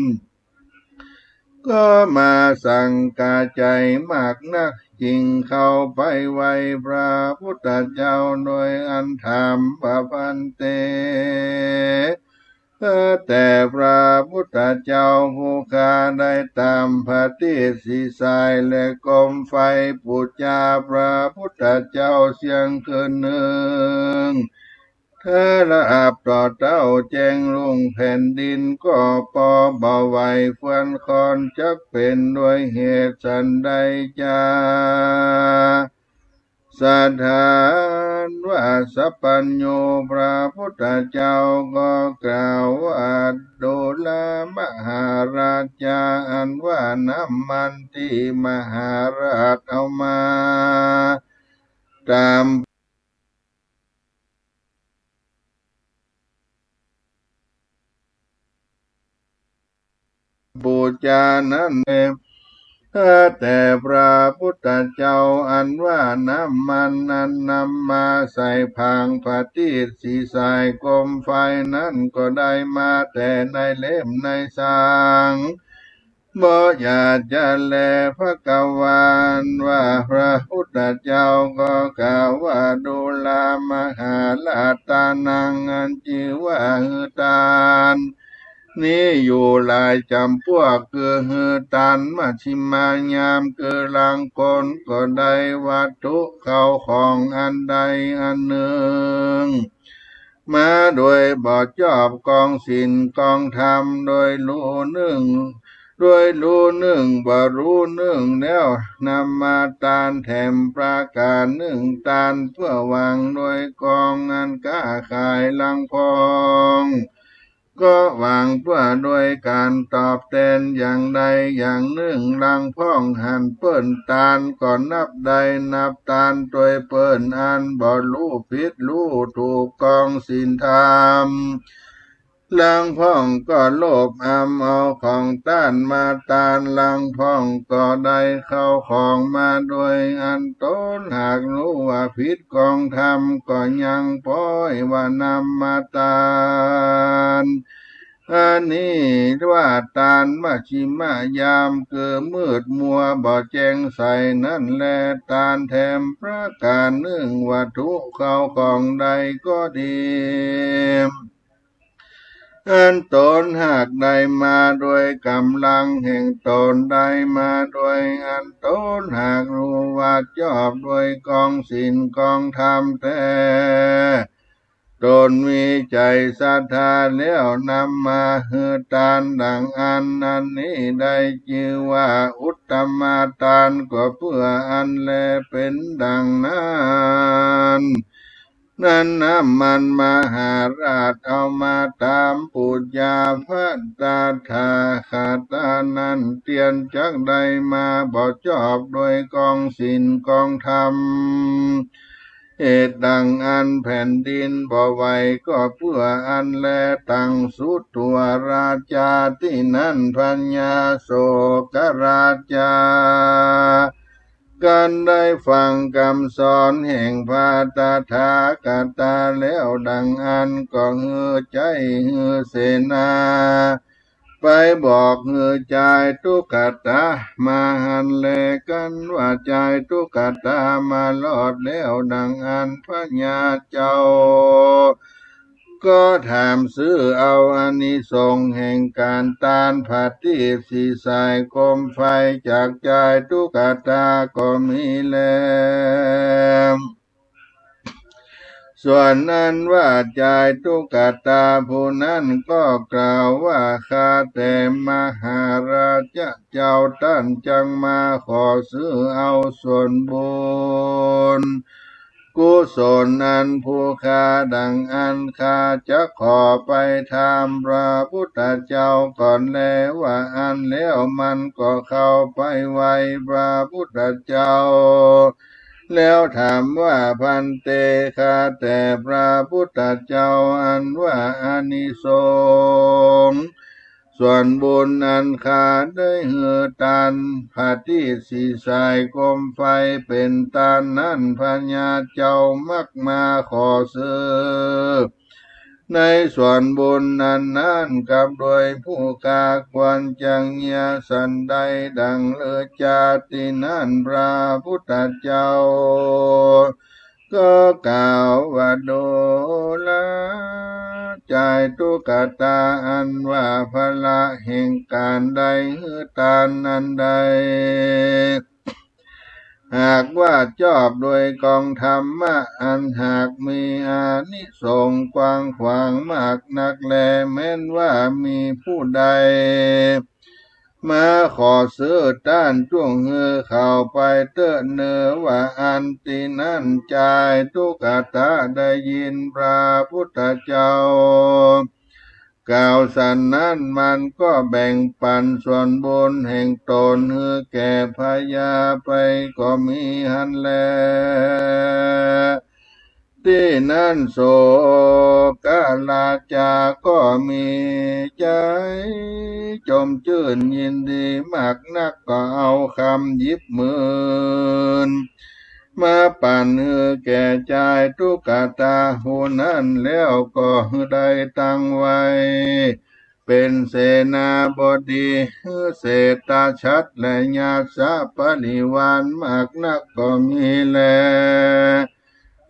ก็มาสังกาใจ๋มากนัก จึงเข้าไปไหว้พระพุทธเจ้าโดยอันถามว่า ภันเต ข้าแต่พระพุทธเจ้าผู้ข้าได้ตามผะทีตสี่สายและโคมไฟปู๋จาพระพุทธเจ้าเสี้ยงคืนนึ่ง ตราบต่อเต้าแจ้งรุ่งแผ่นดินก็ปอบ่ไหว เฟือนคอนจักเป๋นด้วยเหตุสันใดจา สถานว่าสัพพัญญูพระพุทธเจ้าก็กล่าวว่า ดูราหมหาราชา อันว่าน้ำมันตี้มหาราชเอามาตาม ปู๋จานั้นแล ข้าแต่พระพุทธเจ้า อันว่าน้ำมันอันนำมาใส่ผางผะทีตสี่สายโคมไฟนั้นก็ได้มาแต่ในเล่มในสาง บ่อยากจะแล ภะคะวา อันว่าพระพุทธเจ้าก็กล่าวว่า ดูราหมหาราชตานัง อันจื้อว่าหื้อตาน นี้อยู่หลายจ๋ำพวก คือหื้อตานมัชฌิมายาม คือลางคนก็ได้วัตถุเข้าของอันใดอันนึ่ง มาโดยบ่จอบกองศีลกองธรรม โดยฮู้นึ่ง โดยฮู้นึ่งบ่ฮู้นึ่งแล้ว นำมาตานแถมประก๋านนึ่ง ตานเปื้อหวังโดยกองอันก๊าขายลางพ่อง ก็หวังเปื้อโดยก๋านตอบแตนอย่างใดอย่างนึ่ง ลางพ่องหันเปิ้นตานก็นับได้นับตานตวยเปิ้นอันบ่ฮู้ผิดฮู้ถูกกองศีลธรรม ลางพ่องก็โลภอำเอาของต้านมาตาน ลางพ่องก็ได้เข้าของมาโดยอันต๋นหากฮู้ว่าผิดกองธรรม ก็ยังป้อยว่านำมาตาน อันนี้ว่าตานมัชฌิมายาม คือมืดมัวบ่แจ้งใสนั้นแล ตานแถมประก๋านนึ่ง วัตถุเข้าของใดก็ดี อันต๋นหากได้มาโดยก๋ำลังแห่งต๋น ได้มาโดยอันต๋นหากฮู้ว่าจอบโดยกองศีลกองธรรมแต๊ ต๋นมีใจ๋ศรัทธาแล้วนำมาหื้อตานดังอั้น อันนี้ได้จื้อว่าอุตตมตาน ก็เปื้ออั้นแล เป๋นดังนั้น นั้นน้ำมันมหาราชเอามาตามปู๋จาพระตถาคตานั้น เตียนจักได้มาบ่จอบโดยกองศีลกองธรรม เหตุดังอั้นแผ่นดินบ่ไหวก็เปื้ออั้นแล ตังสุตวาราชา ตี้นั้นพญาโศกราชา กันได้ฟังกำสอนแห่งพระตถาคตาแล้วดังอั้น ก็หื้อใจ๊หื้อเสนา ไปบอกหื้อจายตุ๊กตามาหั้นแล กันว่าจายตุ๊กตามารอดแล้วดังอั้น พญาเจ้า ก็ถามสืบเอาอานิสงส์แห่งก๋านตานผาตี้สี่สายโคมไฟจากจายตุ๊กตาก็มีแล ส่วนอันว่าจายตุ๊กตาผู้นั้นก็กล่าวว่า ข้าแต่มหาราชเจ้า ต้านจักมาขอสืบเอาส่วนบุญกุศลอันผู้ข้าดังอั้น ข้าจักขอไปถามพระพุทธเจ้าก่อนแล ว่าอั้นแล้วมันก็เข้าไปไหว้พระพุทธเจ้า แล้วถามว่า ภันเต ข้าแต่พระพุทธเจ้า อันว่าอานิสงส์ส่วนบุญอันข้าได้หื้อตานผาตี้สี่สายโคมไฟเป๋นตานนั้น พญาเจ้ามักมาขอสืบ ในส่วนบุญอันนั้นกับโดยผู้ข้าควรจักเยียะสันใด ดังฤๅจาตี้นั้น พระพุทธเจ้าก็กล่าวว่า ดูรา จายตุ๊กตาอันว่าพละแห่งก๋านได้หื้อตานอันใด หากว่าจอบโดยกองธรรมะอันหากมีอานิสงส์กว้างขวางมากนักแล แม้นว่ามีผู้ใดมาขอสืบ ต้านจุ่งหื้อเขาไปเต๊อะเน่อ ว่าอั้นตี้นั้น จายตุ๊กตาได้ยินพระพุทธเจ้ากล่าวสันนั้น มันก็แบ่งปั๋นส่วนบุญแห่งต๋นหื้อแก่พญาไปก็มีหั้นแล ตี้นั้นโศกราชาก็มีใจ๋จมจื้นยินดีมากนัก ก็เอาคำหยิบหมื่น มาปั๋นหื้อแก่จายตุ๊กตาผู้นั้น แล้วก็ได้ตั้งไว้เป๋นเสนาบดีหื้อเศรษฐาชาติและญาติสะปริวารมากนักก็มีแล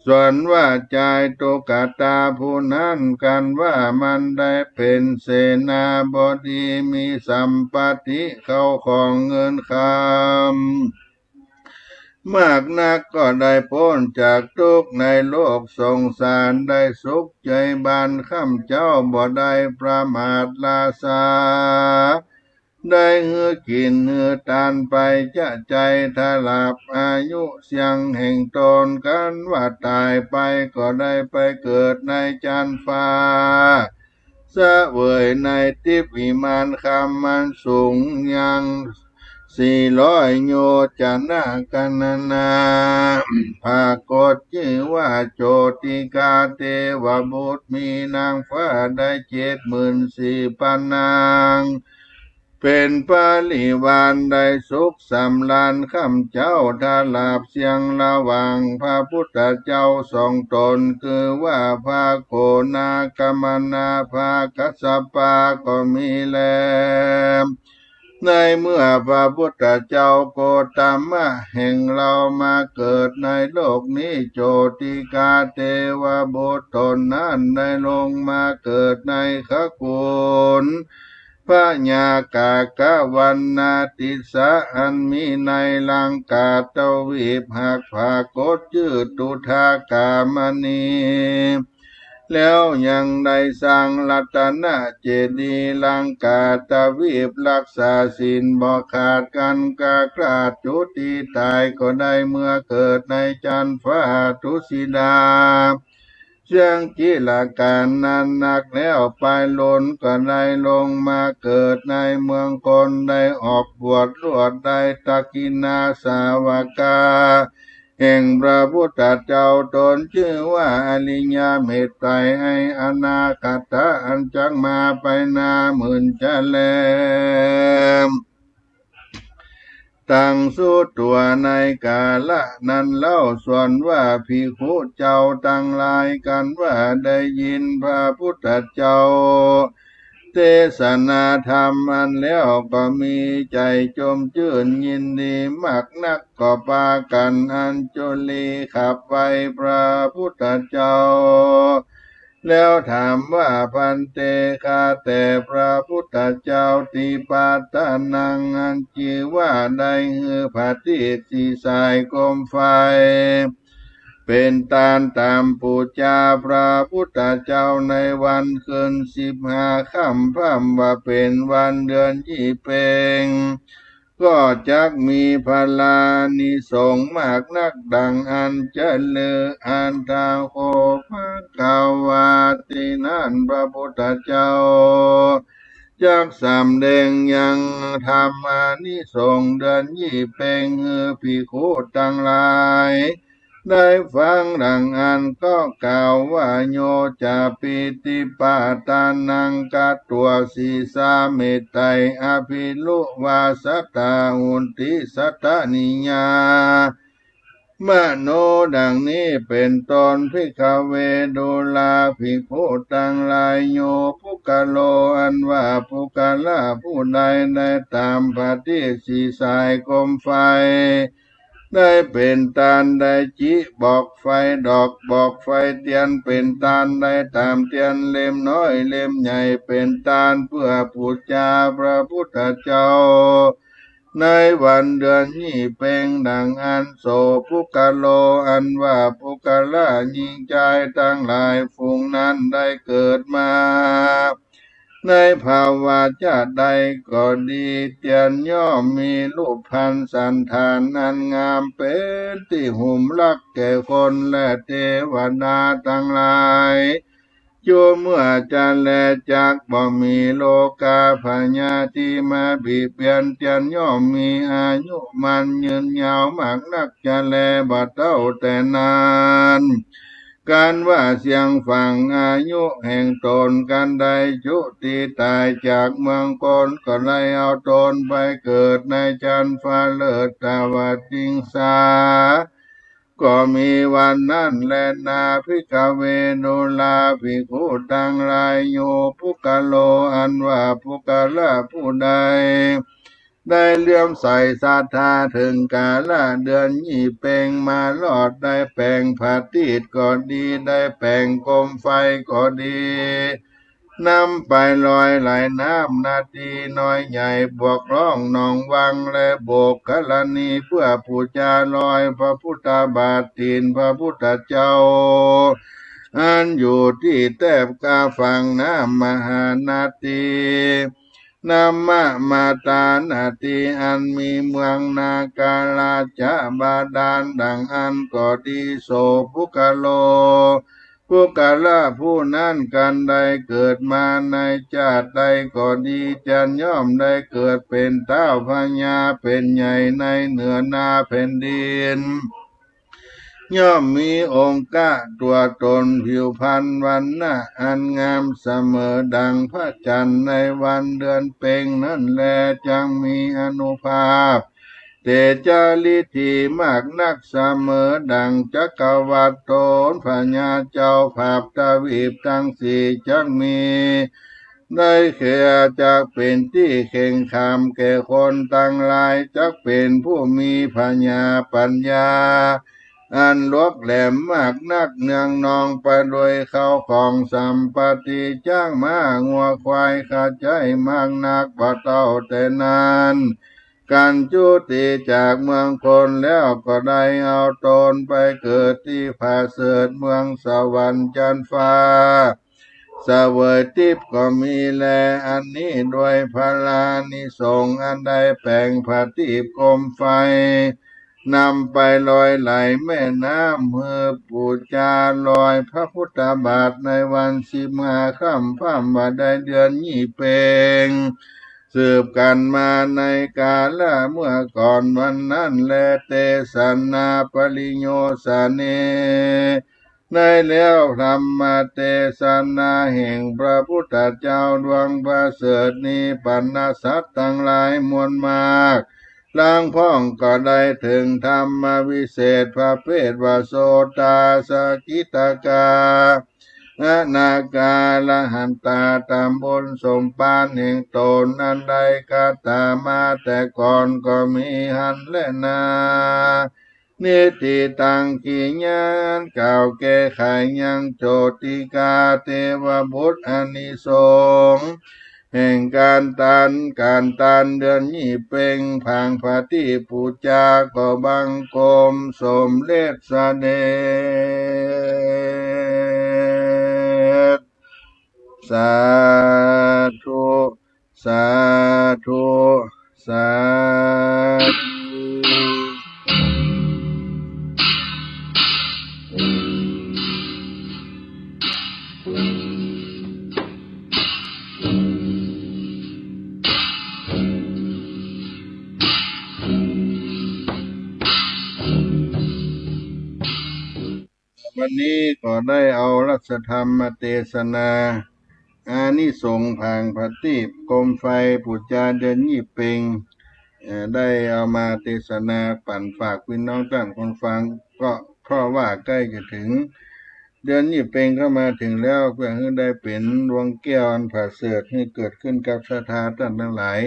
ส่วนว่าจายตุ๊กตาผู้นั้น กันว่ามันได้เป๋นเสนาบดี มีสัมปัตติเข้าของเงินคำ มากนัก ก็ได้ป๊นจากตุ๊กข์ในโลกสงสาร ได้สุขใจ๋บ้านข้าพเจ้า บ่ได้ประมาทราซา ได้หื้อกิ๋นหื้อตานไปจะใจ๋ ถลาบอายุเสี้ยงแห่งต๋น กันว่าต๋ายไปก็ได้ไปเกิดในจั๊นฟ้า เสวยในทิพย์วิมานคำอันสูงยัง สี่ร้อย โยชนะ กัณณา ปรากฏจื้อว่าโจติกาเตวบุตร มีนางฟ้าได้เจ็ดหมื่นสี่ปันนาง เป๋นปริวาร ได้สุขสำราญ ข้าพเจ้าถลาบเสี้ยงระหว่างพระพุทธเจ้าสองต๋น คือว่าพระโกณาคมณะ พระกัสสปะก็มีแล ในเมื่อพระพุทธเจ้าโคตมะแห่งเฮามาเกิดในโลกนี้ โจติกาเตวบุตรต๋นนั้นได้ลงมาเกิดในขกุล พญากากวัณณาติสสะ อันมีในลังกาทวีป หากปรากฏจื้อตุทากามณี แล้วยังได้สร้างรัตนเจดีย์ลังกาทวีป รักษาศีลบ่ขาด กันกากราชจุติต๋าย ก็ได้เมื่อเกิดในจั๊นฟ้าทุสิดา เสี้ยงจิรกาลนานนักแล้ว ปายลุนก็ได้ลงมาเกิดในเมืองคน ได้ออกบวชรวดได้ตักขิณาสาวกา แห่งพระพุทธเจ้า ต๋นจื้อว่าอริยเมตไตรย ในอนาคตะอันจักมาไปหน้าหมื่นจะแล ตังสุตั๋ว ในกาละนั้นเล่า ส่วนว่าภิกขุเจ้าตังหลาย กันว่าได้ยินพระพุทธเจ้า เตสนาธรรมอั้นแล้ว ก็มีใจ๋จมจื้นยินดีมากนัก ก็ปากั๋นอัญจุลีขับไหว้พระพุทธเจ้า แล้วถามว่า ภันเต ข้าแต่พระพุทธเจ้า ติปาตานัง อันจื้อว่าได้หื้อผะตีกสี่สายโคมไฟ เป๋นตานต๋ามปู๋จาพระพุทธเจ้าในวันคืนสิบห้าค่ำ พร่ำว่าเป๋นวันเดือนยี่เป็ง ก็จักมีผลานิสงส์มากนัก ดังอันจะลือ อัตถะโข ภะคะวา ตี้นั้นพระพุทธเจ้า จักสำแดงยังธรรมานิสงส์เดือนยี่เป็ง หื้อภิกขุตังหลาย ได้ฟังดังอั้นก็กล่าวว่า โยจะปิติปาตานัง กะตั๋ว สีสา เมตไตร อภิรุวาสตา หุนติ สัตตนิยา มโน ดังนี้เป๋นต้น ภิกขะเว ดูราภิกขุตังหลาย โย ปุคคะโล อันว่าปุคคละผู้ใดได้ต๋ามผะตีกสี่สายโคมไฟ ได้เป๋นตาน ได้จิบอกไฟดอกบอกไฟเตียนเป๋นตาน ได้ต๋ามเตียนเล่มน้อยเล่มใหญ่เป๋นตาน เปื้อปู๋จาพระพุทธเจ้า ในวันเดือนยี่เป็งดังอั้น โส ปุคคะโล อันว่าปุคคละหญิงจายตังหลายฝูงนั้นได้เกิดมา ในภาวะจะใดก็ดี เตียนย่อมมีรูปพรรณสัณฐานอันงาม เป๋นตี้หุมฮักแก่คนและเตวดาตังหลาย อยู่เมื่อจะแล จักบ่มีโรคาพยาธิมาเบียดเบียน เตียนย่อมมีอายุมั่นยืนยาวมากนักจะแล บ่เฒ่าแต่นาน กันว่าเสี้ยงฝั่งอายุแห่งต๋น กันได้จุติต๋ายจากเมืองคน ก็ได้เอาต๋นไปเกิดในจั๊นฟ้าเลิศ ตวติงสา ก็มีวันนั้นแลนา ภิกขะเว ดูราภิกขุตังหลาย โย ปุคคะโล อันว่าปุคคละผู้ใด ได้เลื่อมใสศรัทธาเถิงกาละเดือนยี่เป็ง มารอดได้แป๋งผะตีปก็ดี ได้แป๋งโกมไฟก็ดี นำไปลอยไหลน้ำนาตีน้อยใหญ่ บวกร่องหนองวัง และโบกกรณีเปื้อปู๋จารอยพระพุทธบาท ตี๋นพระพุทธเจ้า อันอยู่ตี้แต๊บก้าฝั่งน้ำมหานาตี นมมาตานาตี อันมีเมืองนาการาจะบาดาลดังอั้นก็ดี โสปุคคโล ปุคคละผู้นั้น ครั้นได้เกิดมาในจาติใดก็ดี จักย่อมได้เกิดเป๋นท้าวพญา เป๋นใหญ่ในเหนือนาแผ่นดิน ย่อมมีองค์กะตั๋วต๋นผิวพรรณวรรณะอันงามเสมอดังพระจันทร์ในวันเดือนเป็งนั้นแล จักมีอานุภาพ เตจาฤทธิมากนักเสมอดังจักรวรรดิต๋น พญาเจ้าผาบทวีปตังสี่ จักมี ได้แก่จักเป๋นตี้เข่งขามแก่คนตังหลาย จักเป๋นผู้มีผญาปั๋ญญา อันลวกแหลมมากนัก เนืองนองไปโดยข้าวของสัมปติ จ๊างม้างัวควายข้าใจ๊มากนัก บ่เต้าแต่นั้น ครั้นจุติจากเมืองคนแล้ว ก็ได้เอาต๋นไปเกิดตี้ผะเสริฐเมืองสวรรค์จั๊นฟ้า เสวยทิพย์ก็มีแล อันนี้โดยพลานิสงส์อันได้แป๋งผะตีปโกมไฟ นำไปลอยไหลแม่น้ำ หื้อปู๋จารอยพระพุทธบาทในวันสิบห้าค่ำ พร่ำว่าได้เดือนยี่เป็ง สืบกั๋นมาในกาละเมื่อก่อนวันนั้นแล เตสนาปริโยสเน ได้แล้วธรรมเตสนาแห่งพระพุทธเจ้าดวงประเสริฐนี้ ปรรณสัตว์ตังหลายมวลมาก ลางพ่องก็ได้เถิงธรรมวิเศษประเภทว่า โสตา สกิทาคา อนาคา อรหันตา ต๋ามบุญสมภารแห่งต๋นอันได้กระตำมาแต่ก่อนก็มีหั้นแลนา นิฏฐิตัง กิริยาอันกล่าวแก้ไขยัง โจติกา เตวบุตร อานิสงส์แห่งก๋านตาน ก๋านตานเดือนยี่เป็ง ผางผะตีปปู๋จาก็บังคมสมเร็จเสด็จ สาธุ สาธุ สาธุ วันนี้ก็ได้เอารัตธรรมมาเตสนา อานิสงส์ผางผะตีปโกมไฟปู๋จาเดือนยี่เป็ง เอ่อ ได้เอามาเตสนาปั๋นฝากปี้น้องต้านคนฟัง ก็เพราะว่าใก้จะเถิงเดือนยี่เป็งเข้ามาเถิงแล้ว เปื้อหื้อได้เป๋นดวงแก้วอันผะเสริฐ หื้อเกิดขึ้นกับศรัทธาต้านตังหลาย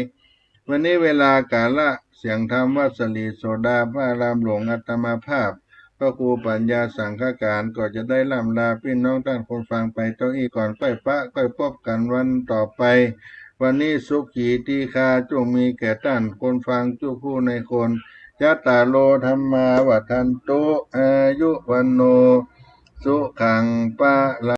วันนี้เวลากาละเสียงธรรมวัดสะหลีโสดาพระอารามหลวง อาตมาภาพ พระครูปัญญาสังฆการ ก็จะได้ร่ำลาปี้น้องต้านคนฟังไปเต้าอี้ก่อน ก้อยปะก้อยปบกั๋นวันต่อไป วันนี้สุขีทีฆา จุ่งมีแก่ต้านคนฟังกู้ผู้ในคน จัตตาโร ธัมมา วัฑฒันตุ อายุ วัณโณ สุขัง พะลัง